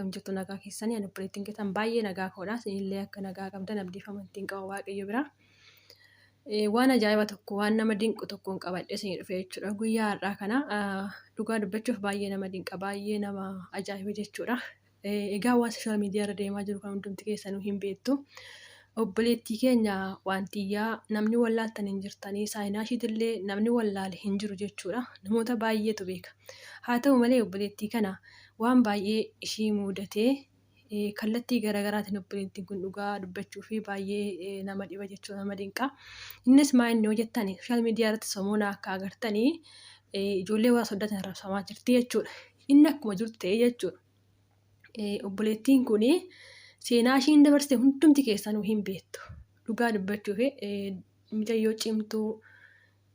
Akkam jirtu nagaa keessanii ani obboleettiin keessan baay'ee nagaa koodha. Isinillee akka nagaa qabdan abdiif amantiin qaba Waaqayyo bira. Waan ajaa'iba tokko waan nama dinqu tokkoon qabadhee isinii dhufe jechuudha. Guyyaa har'aa kana dhugaa dubbachuuf baay'ee nama dinqa baay'ee nama ajaa'iba jechuudha. Egaa waan sooshaal miidiyaa irra deemaa jiru kan hundumti keessanuu hin beektu. Obboleettii keenya waantiyyaa namni wallaaltan hin jirtanii saayinaa ishiitillee namni wallaale hin jiru jechuudha. Namoota baay'eetu beeka. Haa ta'u malee obboleettii kana waan baay'ee ishii muudatee kallattii garaagaraatiin obboleettiin kun dhugaa dubbachuu fi baay'ee nama dhiba jechuudha nama dinqa. Innis maa inni yoo jettani sooshaal miidiyaa irratti somoona akka agartanii ijoollee warra soddatan arrabsamaa jirti jechuudha. Inni akkuma jirtu ta'ee jechuudha. Obboleettiin kun seenaa ishiin dabarsite hundumti keessanuu hin beektu. Dhugaa dubbachuuf mucayyoo cimtuu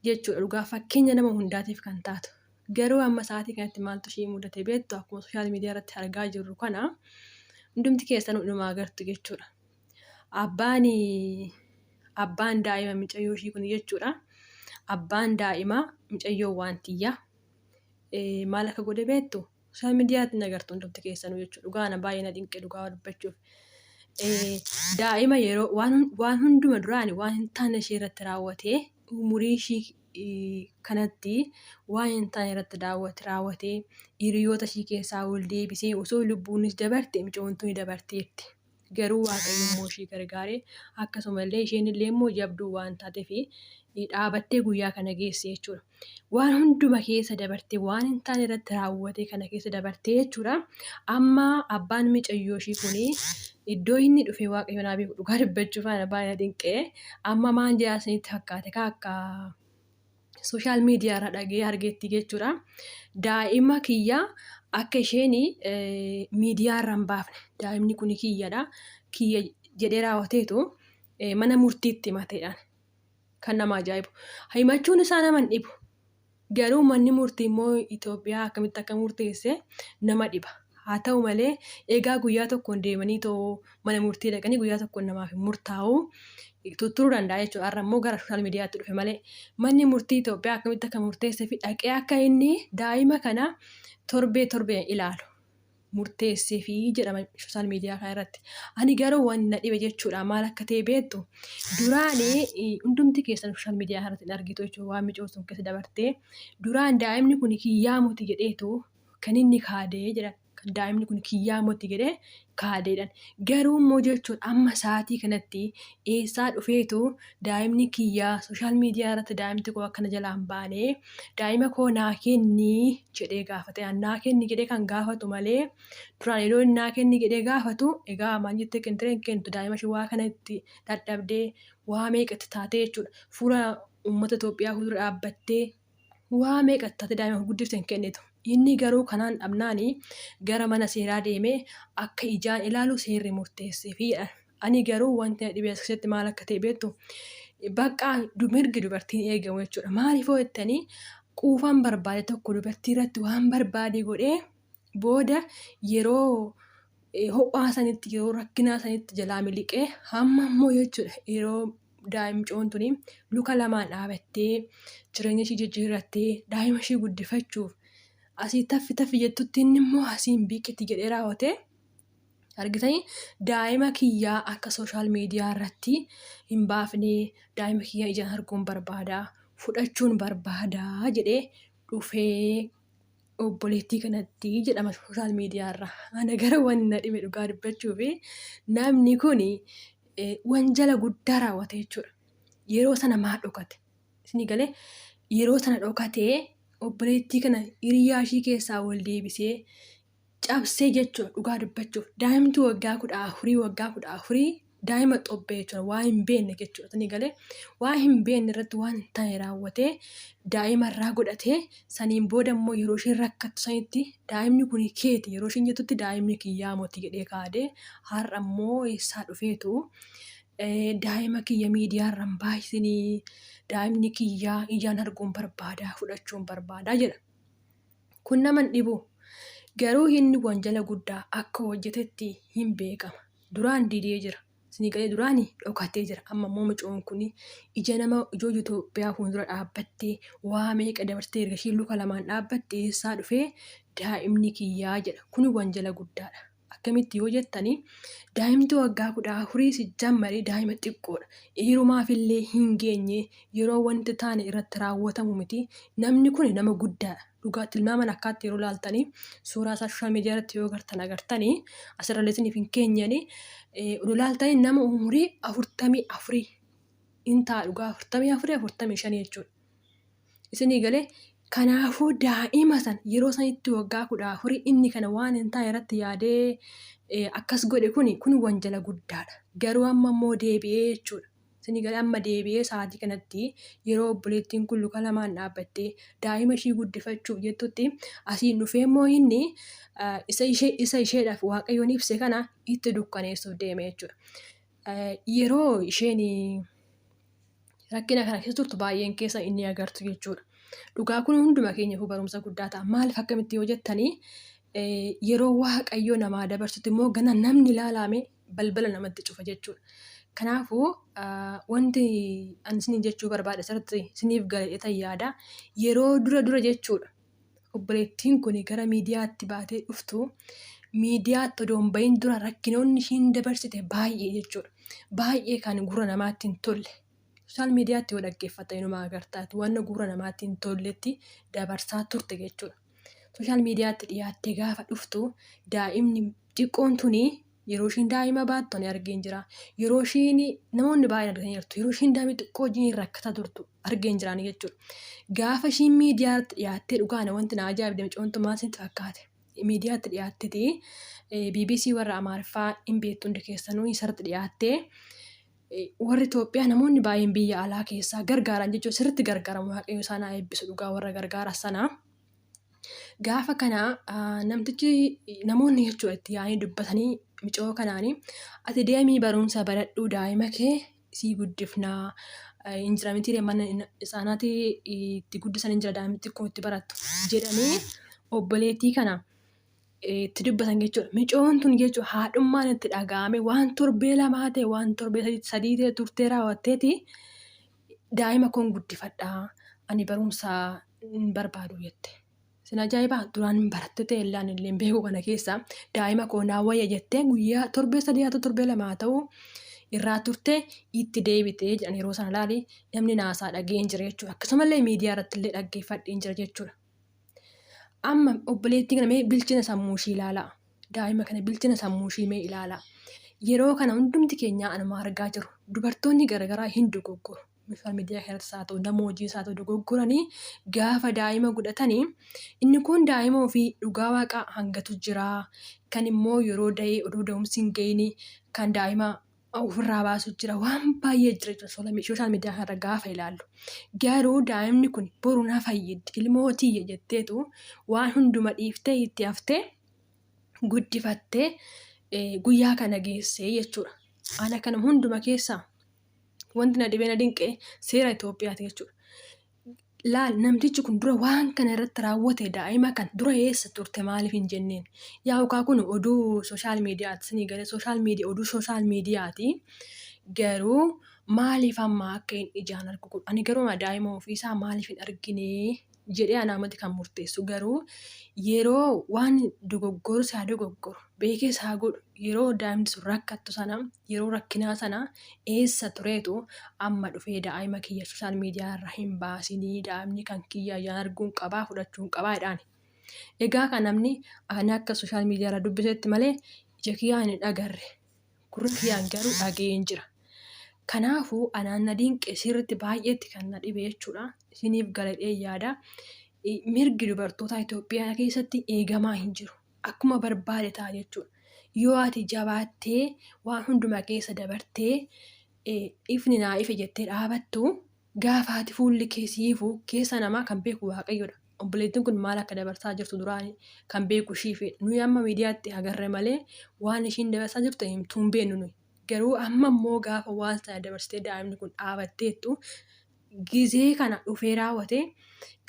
jechuudha. Dhugaa fakkeenya nama hundaatiif kan taatu. Garuu amma sa'aatii kanatti maaltu ishii mudate beektu akkuma sooshaal miidiyaa irratti argaa jirru kana hundumti keessanuu dhuma agartu jechuudha. Abbaan abbaan daa'ima mucayyoo ishii kun jechuudha. Abbaan daa'ima mucayyoo waantiyyaa maal akka godhe beektu? Sooshaal miidiyaatti hin agartu hundumti keessanuu jechuudha. Dhugaa ana baay'ee na dinqe dhugaa dubbachuuf. Daa'ima yeroo waan hunduma duraani waan hin taane ishee irratti raawwatee umurii ishii kanatti waan hin taane irratti daawwate raawwatee hiriyoota ishii keessaa ol deebisee osoo lubbuunis dabarte micoon tuni dabarteetti. Garuu Waaqayyo immoo ishii gargaare akkasuma illee isheen illee immoo jabduu waan taateef dhaabattee guyyaa kana geesse jechuudha. Waan hunduma keessa dabartee waan hin taane irratti raawwate kana keessa dabartee jechuudha. Amma abbaan micayyoo ishii kun iddoo inni dhufe Waaqayyo naa beeku dhugaa dubbachuuf ana baay'ee dinqee amma maan jedhaa isinitti fakkaate kaa akka sooshaal miidiyaa irraa dhaga'ee argeetti jechuudha. Daa'ima kiyya akka isheen miidiyaa irra hin baafne daa'imni kun kiyyadha kiyya jedhee raawwateetu mana murtiitti himateedhaan kan nama ajaa'ibu. Himachuun isaa nama hin dhibu. Garuu manni murtii immoo Itoophiyaa akkamitti akka murteesse nama dhiba. Haa ta'u malee egaa guyyaa tokkoon deemanii too mana murtii dhaqanii guyyaa tokkoon namaaf hin murtaa'u tutturuu danda'a jechuudha. Har'a immoo gara sooshaal miidiyaatti dhufe malee manni murtii Itoophiyaa akkamitti akka murteessee fi dhaqee akka inni daa'ima kana torbee torbeen ilaalu murteessee fi jedhama sooshaal miidiyaa kana irratti. Ani garuu waan na dhibe jechuudha maal akka ta'e beektu duraan hundumti keessan sooshaal miidiyaa irratti hin argitu jechuudha waan micoon sun keessa dabartee duraan daa'imni kun kiyyaa muti jedheetu kan inni kaadee jedhan kan daa'imni kun kiyyaa moti jedhee kaadeedhan. Garuu immoo jechuun amma sa'aatii kanatti eessaa dhufeetu daa'imni kiyyaa sooshaal miidiyaa irratti daa'imti koo akkana jalaa hin baane daa'ima koo naa kenni jedhee gaafate. Naa kenni jedhee kan gaafatu malee duraan yeroo inni naa kenni jedhee gaafatu egaa maal jettee kennitee hin kennitu daa'ima ishee waa kana itti dadhabdee waa meeqa itti taatee jechuudha. Fuula uummata Itoophiyaa fuuldura dhaabbattee waa meeqa itti taatee daa'ima guddifte hin kennitu. Inni garuu kanaan dhabnaani gara mana seeraa deemee akka ijaan ilaalu seerri murteesseefi jedhan. Ani garuu wanti na dhibe as keessatti maal akka ta'e beektu baqqaa mirgi dubartiin eegamu jechuudha. Maaliif hoo jettanii quufaan barbaade tokko dubartii irratti waan barbaade godhee booda yeroo ho'aa sanitti yeroo rakkinaa sanitti jalaa miliqee hamma immoo jechuudha yeroo daa'imcoon tuni luka lamaan dhaabattee jireenya ishii jijjiirrattee daa'ima ishii guddifachuuf asii taffi taffi jettutti inni immoo asiin biqiti jedhee raawwatee argitanii daa'ima kiyyaa akka sooshaal miidiyaa irratti hin baafne daa'ima kiyyaa ijaan arguun barbaada fudhachuun barbaada jedhee dhufee obboleettii kanatti jedhama sooshaal miidiyaa irra. Ana gara wanni na dhibe dhugaa dubbachuu fi namni kun wanjala guddaa raawwate jechuudha. Yeroo sana maa dhokate? Isinii galee yeroo sana dhokatee obboleettii kana hiriyaa ishii keessaa wal deebisee cabsee jechuudha dhugaa dubbachuuf daa'imti waggaa 14 waggaa 14 daa'ima xobbee jechuudha waa hin beekne jechuudha tani galee waa hin beekne irratti waan hin taane raawwatee daa'ima irraa godhatee saniin booda immoo yeroo isheen rakkattu sanitti daa'imni kun keeti yeroo isheen jettutti daa'imni kiyyaa moti jedhee kaadee har'a immoo eessaa dhufeetu daa'ima kiyya miidiyaa irra hin baay'isinii daa'imni kiyyaa ijaan arguun barbaada fudhachuun barbaada jedha. Kun nama hin dhibu. Garuu inni wanjala guddaa akka hojjetetti hin beekama. Duraan didee jira. Isinii galee duraani dhokatee jira. Amma immoo mucoon kun ija nama ijoo Itoophiyaa fuuldura dhaabbattee waa meeqa dabarsitee erga ishiin luka lamaan dhaabbatte eessaa dhufee daa'imni kiyyaa jedha. Kun wanjala guddaadha. Akkamitti yoo jettanii daa'imti waggaa 14 si jammaree daa'ima xiqqoodha. Heerumaaf illee hin geenye yeroo wanti taane irratti raawwatamu miti. Namni kun nama guddaadha. Dhugaa tilmaaman akkaatti yeroo laaltanii suuraa isaa sooshaal miidiyaa irratti yoo gartan agartanii asirrallee isiniif hin keenyanii oduu laaltanii nama umurii 44 hin ta'a dhugaa 44 45 jechuudha. Isinii galee kanaafuu daa'ima sana yeroo sanitti waggaa 14 inni kana waan hin taane irratti yaadee akkas godhe kuni kun wanjala guddaadha. Garuu amma immoo deebi'ee jechuudha. Isinii galee amma deebi'ee sa'aatii kanatti yeroo obboleettiin kun luka lamaan dhaabbattee daa'ima ishii guddifachuuf jettutti asiin dhufee immoo inni isa ishee isa isheedhaaf waaqayyoon ibse kana itti dukkaneessuuf deeme jechuudha. Yeroo isheen rakkina kana keessa turtu baay'een keessa inni agartu jechuudha. Dhugaa kun hunduma keenyaafuu barumsa guddaa ta'a. Maaliif akkamitti yoo jettanii yeroo waaqayyoo namaa dabarsutti immoo gana namni ilaalame balbala namatti cufa jechuudha. Kanaafuu wanti ani isiniin jechuu barbaade asirratti isiniif galeetan yaada. Yeroo dura dura jechuudha. Obboleettiin kun gara miidiyaatti baatee dhuftu miidiyaatti odoo hin bahin dura rakkinoonni ishiin dabarsite baay'ee jechuudha. Baay'ee kan gurra namaatti hin tolle. Sooshaal miidiyaatti yoo dhaggeeffatte inuma agartaati waan gurra namaatti hin tolletti dabarsaa turte jechuudha. Sooshaal miidiyaatti dhiyaattee gaafa dhuftu daa'imni xiqqoon tuni yeroo ishiin daa'ima baattu ani argeen jira. Yeroo ishiin namoonni baay'een arganii jirtu. Yeroo ishiin daa'ima xiqqoo wajjin rakkataa turtu argeen jiraani jechuudha. Gaafa ishiin miidiyaatti dhiyaattee dhugaana wanti na ajaa'ibde mucoon tun maal isinitti fakkaate? Miidiyaatti dhiyaatteti BBC warra Amaariffaa hin beektu hundi keessanuu isarratti dhiyaattee warri Itoophiyaa namoonni baay'een biyya alaa keessaa gargaaran jechuudha. Sirriitti gargaaramu waaqayyo isaan haa eebbisu dhugaa warra gargaara sana. Gaafa kana namtichi namoonni jechuudha itti yaa'anii dubbatanii micoo kanaanii ati deemii barumsa baradhuu daa'ima kee sii guddifnaa hin jira miti mana isaanaati itti guddisan hin jira daa'imni xiqqoo itti barattu jedhanii obboleettii kana itti dubbatan jechuudha. Micoon tun jechuudha haadhummaan itti dhaga'ame waan torbee lamaa ta'e waan torbee sadii ta'e turtee raawwatteeti daa'ima koon guddifadha ani barumsa hin barbaadu jette. Sin ajaa'ibaa duraan baratte ta'e illee ani illee beeku kana keessa daa'ima koo naa wayya jettee guyyaa torbee sadii haa ta'u torbee lama haa ta'u irraa turte itti deebite jedhan yeroo sana laali namni naasaa dhageen jira jechuudha. Akkasumallee miidiyaa irratti illee dhaggeeffadheen jira jechuudha. Amma obboleettii kana mee bilchina sammuu ishii ilaalaa. Daa'ima kana bilchina sammuu ishii mee ilaalaa. Yeroo kana hundumti keenyaa anuma argaa jiru. Dubartoonni garaagaraa hin dogoggoru. Sooshaal miidiyaa irrattis haa ta'u nama hojiis haa ta'u dogoggoranii gaafa daa'ima godhatanii inni kun daa'ima ofii dhugaa waaqaa hangatu jira. Kan immoo yeroo da'ee oduu da'umsi hin ga'iin kan daa'ima ofirraa baasu jira waan baay'ee jira jechuudha sooshaal miidiyaa kanarra gaafa ilaallu. Garuu daa'imni kun boru na fayyaddi ilmoo tiyya jetteetu waan hunduma dhiiftee itti haftee guddifattee guyyaa kana geessee jechuudha. Ana kana hunduma keessaa wanti na dhibee na dinqe seera Itoophiyaati jechuudha. Laal namtichi kun dura waan kana irratti raawwate daa'ima kan dura eessa turte maaliif hin jenneen. Yaa ukaa kun oduu sooshaal miidiyaati isinii galee sooshaal miidiyaa oduu sooshaal miidiyaati. Garuu maaliif amma akka hin ijaan argu kun ani garuu daa'ima ofiisaa maaliif hin argine jedhee anaamati kan murteessu garuu yeroo waan dogoggoru isaa dogoggoru beekee isaa godhu yeroo daa'imti sun rakkattu sana yeroo rakkinaa sana eessa tureetu amma dhufee daa'ima kiyya sooshaal miidiyaa irra hin baasinii daa'imni kan kiyya ijaan arguun qabaa fudhachuun qabaa jedhaani. Egaa kan namni ani akka sooshaal miidiyaa irra dubbisetti malee ija kiyyaan hin agarre. Gurra kiyyaan garuu dhaga'een jira. Kanaafuu anaan na dinqe sirriitti baay'eetti kan na dhibe jechuudha. Isiniif galadhee yaada. Mirgi dubartootaa Itoophiyaa keessatti eegamaa hin jiru. Akkuma barbaade ta'a jechuudha. Yoo ati jabaattee waan hundumaa keessa dabartee ifni naa ife jettee dhaabattu gaafa ati fuulli kee siifu keessa namaa kan beeku Waaqayyodha. Obboleettiin kun maal akka dabarsaa jirtu duraan kan beeku ishiifidha. Nuyi amma miidiyaatti agarre malee waan ishiin dabarsaa jirtu himtuu hin beeknu nuyi. Garuu amma immoo gaafa waan sana dabarsitee daa'imni kun dhaabatteettu gizee kana dhufee raawwate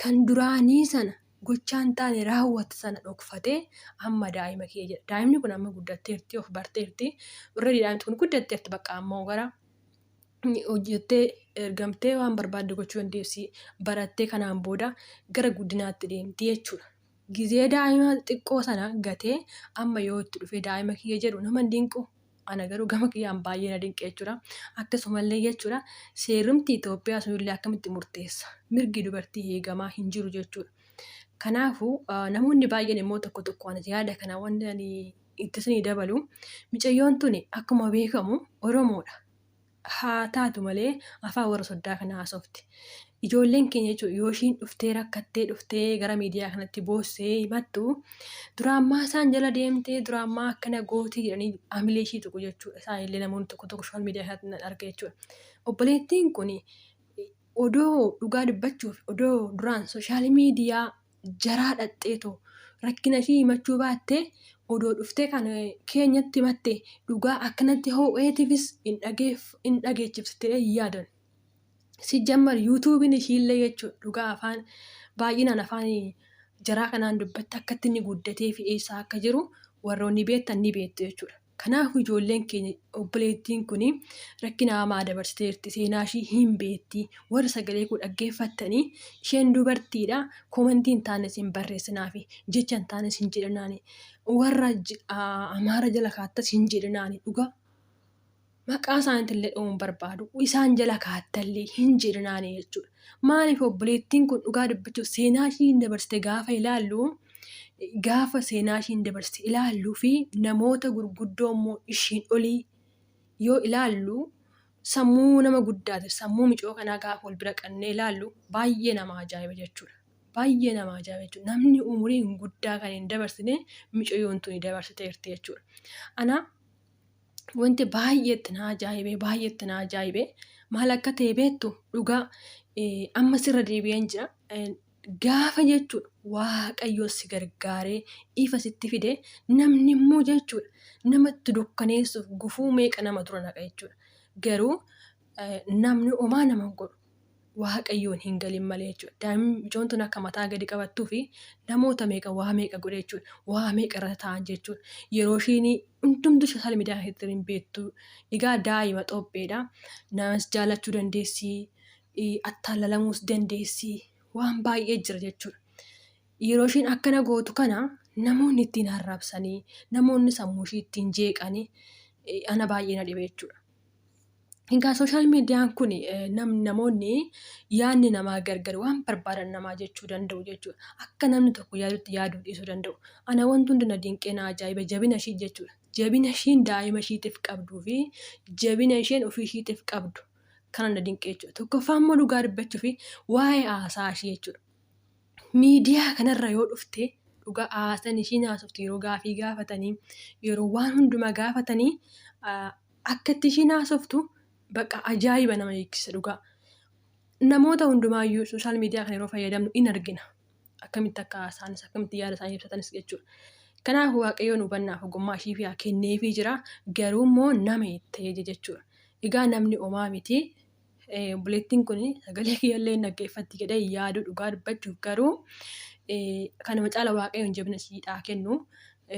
kan duraanii sana gochaa hin taane raawwate sana dhokfatee amma daa'ima kee jedha. Daa'imni kun amma guddatteerti of barteerti. Already daa'imti kun guddatteerti bakka ammoo gara hojjettee ergamtee waan barbaadde gochuu dandeessi. Barattee kanaan booda gara guddinaatti deemti jechuudha. Gizee daa'ima xiqqoo sana gatee amma yoo itti dhufee daa'ima kiyya jedhu nama hin dinqu. Ana garuu gama kiyyaan baay'ee na dinqe jechuudha. Akkasumallee jechuudha seerumti Itoophiyaa sunillee akkamitti murteessa? Mirgi dubartii eegamaa hin jiru jechuudha. Kanaafuu namoonni baay'een immoo tokko tokko ani yaada kana wanti ani itti isinii dabalu micayyoon tuni akkuma beekamu Oromoodha. Haa taatu malee afaan warra soddaa kana haasofti. Ijoolleen keenya jechuudha yoo ishiin dhuftee rakkattee dhuftee gara miidiyaa kanatti boossee himattu duraammaa isaan jala deemtee duraammaa akkana gootii jedhanii hamilee ishii tuqu jechuudha. Isaanillee namoonni tokko tokko sooshaal miidiyaa kanatti nan arga jechuudha. Obboleettiin kun odoo dhugaa dubbachuuf odoo duraan sooshaal miidiyaa jaraa dhaqxeetoo rakkina ishii himachuu baattee odoo dhuftee kan keenyatti himatte dhugaa akkanatti hoo'eetifis hin dhageechifte jedhee hin yaadan. Sijjammar yuutuubiin ishiillee jechuudha dhugaa afaan baay'inaan afaan jaraa kanaan dubbatti akkatti inni guddatee fi eessaa akka jiru warroonni beektan ni beektu jechuudha. Kanaafuu ijoolleen keenya obboleettiin kun rakkina hamaa dabarsiteerti. Seenaa ishii hin beekti. Warri sagalee koo dhaggeeffattanii isheen dubartiidha. Komantii hin taane isin barreessinaafi jecha hin taane isin jedhinaani. Warra Amaara jala kaattas hin jedhinaani dhugaa. Maqaa isaaniitillee dha'uu hin barbaadu. Isaan jala kaattallee hin jedhinaani jechuudha. Maaliif obboleettiin kun dhugaa dubbachuuf seenaa ishii hin dabarsite gaafa ilaallu gaafa seenaa ishiin dabarsite ilaalluu fi namoota gurguddoo immoo ishiin olii yoo ilaallu sammuu nama guddaati sammuu micoo kanaa gaafa wal bira qabnee ilaallu baay'ee nama ajaa'iba jechuudha. Baay'ee nama ajaa'iba jechuudha. Namni umuriin guddaa kan hin dabarsine micayyoon tuni dabarsiteerti jechuudha. Ana wanti baay'ee itti na ajaa'ibe baay'ee itti na ajaa'ibe maal akka ta'e beektu dhugaa amma sirra deebi'een jira. Gaafa jechuudha Waaqayyo si gargaaree ifa sitti fide namni immoo jechuudha namatti dukkaneessuuf gufuu meeqa nama dura naqa jechuudha. Garuu namni homaa nama hin godhu. Waaqayyoon hin galin malee jechuudha. Daa'imni mucoon tun akka mataa gadi qabattuu fi namoota meeqa waa meeqa godhe jechuudha. Waa meeqa irra taa'an jechuudha. Yeroo ishiin hundumtuu sooshaal miidiyaa keessatti hin beektu. Egaa daa'ima xopheedha. Namas jaalachuu dandeessi. Attaallalamuus dandeessi. Waan baay'ee jira jechuudha. Yeroo ishiin akkana gootu kana namoonni ittiin arrabsanii, namoonni sammuu ishii ittiin jeeqanii ana baay'ee na dhibe jechuudha. Egaa sooshaal miidiyaan kun namoonni yaadni namaa gargar waan barbaadan namaa jechuu danda'u jechuudha. Akka namni tokko yaadutti yaaduu dhiisuu danda'u. Ana wanti hundi na dinqee na ajaa'iba jabina ishii jechuudha. Jabina ishiin daa'ima ishiitiif qabduu fi jabina isheen ofii ishiitiif qabdu kana na dinqee jechuudha. Tokkoffaa immoo dhugaa dubbachuu fi waa'ee haasaa ishii jechuudha. Miidiyaa kanarra yoo dhufte dhugaa haasan ishiin haasoftu yeroo gaafii gaafatanii yeroo waan hundumaa gaafatanii akka itti ishiin haasoftu bakka ajaa'iba nama jechisa dhugaa. Namoota hundumaayyuu sooshaal miidiyaa kana yeroo fayyadamnu in argina. Akkamitti akka haasa'anis akkamitti yaada isaanii ibsatanis jechuudha. Kanaaf Waaqayyoon hubannaaf ogummaa ishiif yaa kenneefii jira. Garuu immoo nama itti ajaja jechuudha. Egaa namni omaa miti. Obboleettiin kun sagalee kiyyallee hin dhaggeeffatti jedhee hin yaadu dhugaa dubbachuuf garuu kanuma caala Waaqayyoon jabina ishiidhaa kennu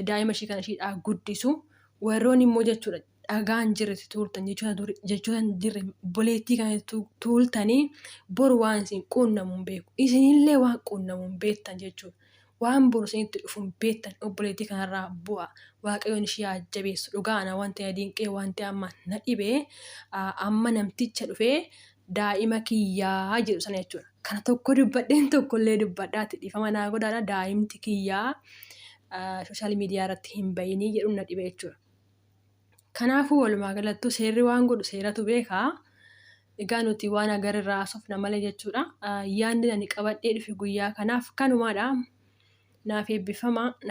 daa'ima ishii kana ishiidhaa guddisu warroon immoo jechuudha dhagaa hin jirre tuultan jechoota hin jirre obboleettii kana tuultanii boru waan isin quunnamu hin beeku isinillee waan quunnamu hin beektan jechuudha. Waan boru isinitti dhufu hin beektan obboleettii kanarraa bu'a. Waaqayyoon ishii haa jabeessu. Dhugaa ana wanti na dinqee wanti amma na dhibe amma namticha dhufee daa'ima kiyyaa jedhu sana jechuudha. Kana tokko dubbadheen tokkollee dubbadhaati dhiifama naa godhaadha daa'imti kiyyaa sooshaal miidiyaa irratti hin bayinii jedhu na dhibe jechuudha. Kanaafuu walumaa galattuu seerri waan godhu seeratu beeka. Egaa nuti waan agarre irraa haasofna malee jechuudha. Yaadni ani qabadhee dhufe guyyaa kanaaf kanumaadha. Naaf eebbifamaa.